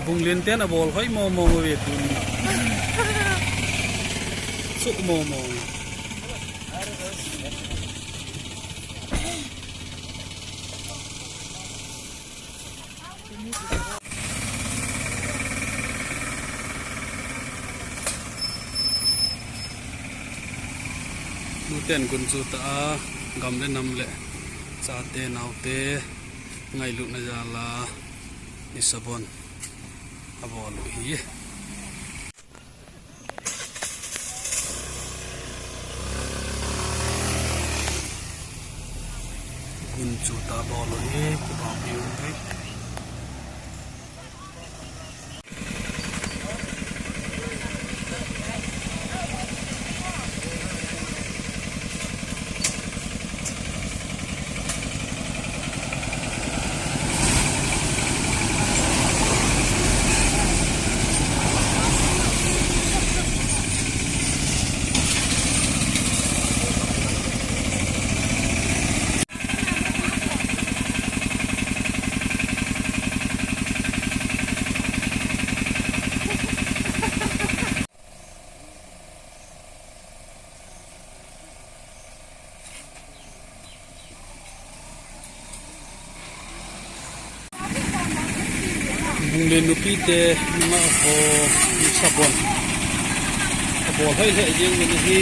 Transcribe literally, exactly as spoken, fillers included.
Hung len ten abol hoi mo mo ve tuni. Suk mo mo. Nuten gun chu ta a, gam le nam le chate naote ngailutna jal a, ni sabon abol u hi. Gun chu ta bol u hi, kipah pi u hi. Bung le nupi te nunga ho, ni sabon. Abol hoi le jeng ni hi.